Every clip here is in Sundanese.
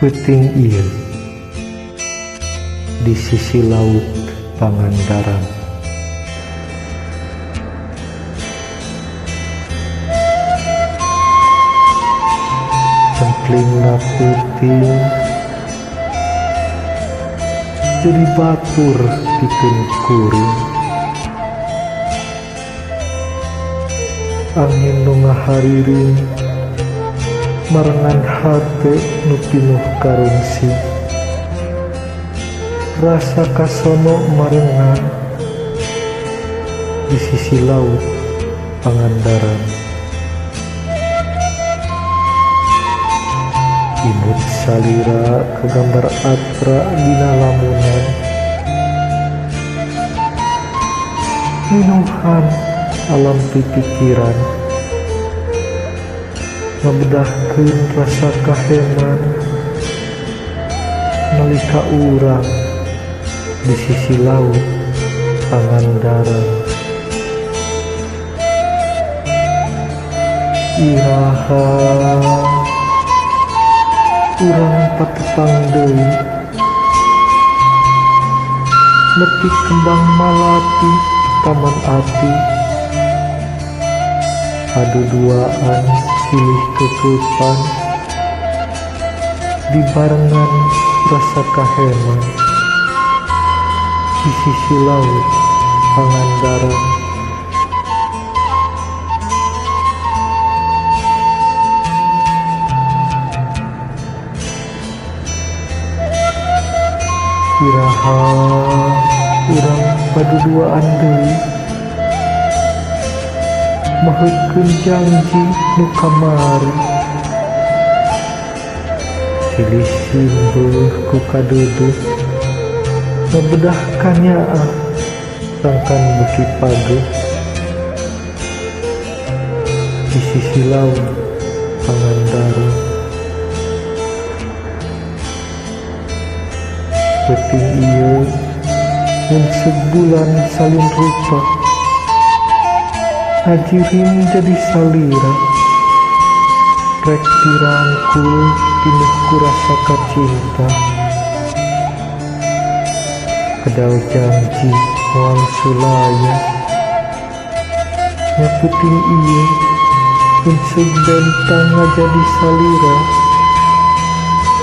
Peuting ieu di sisi laut Pangandaran. Cemplingna peuting jadi batur pikeun kuring. Angin nu ngahariring marengan hate nu pinuh karungsi. Rasa kasono marengan di sisi laut Pangandaran. Imut salira kagambar atra dina lamunan. Minuhan alam pipikiran ngabedahkeun rasa kaheman nalika urang di sisi laut Pangandaran. Iraha urang patepang deui metik kembang malati taman ati paduduaan silih kekeupan dibarengan rasa kaheman di sisi laut Pangandaran. Iraha urang paduduaan deui maheutkeun janji nu kamari. Silih simbeuh ku kaduduh ngabedah kanyaah sangkan beuki pageuh di sisi laut Pangandaran. Peuting ieu mun sebulan salin rupa ngajirim jadi salira rek dirangkul pinuh ku rasa kacinta. Kedal janji moal sulaya nya peuting ieu mun seug bentang ngajadi salira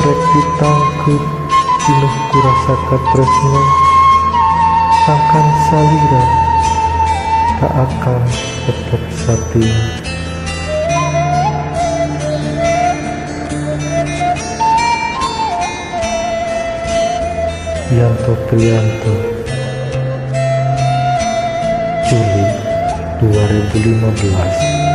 rek ditangkeup pinuh ku rasa katresna sangkan salira tak akan tetap sating. Yanto Prianto, Juli 2015.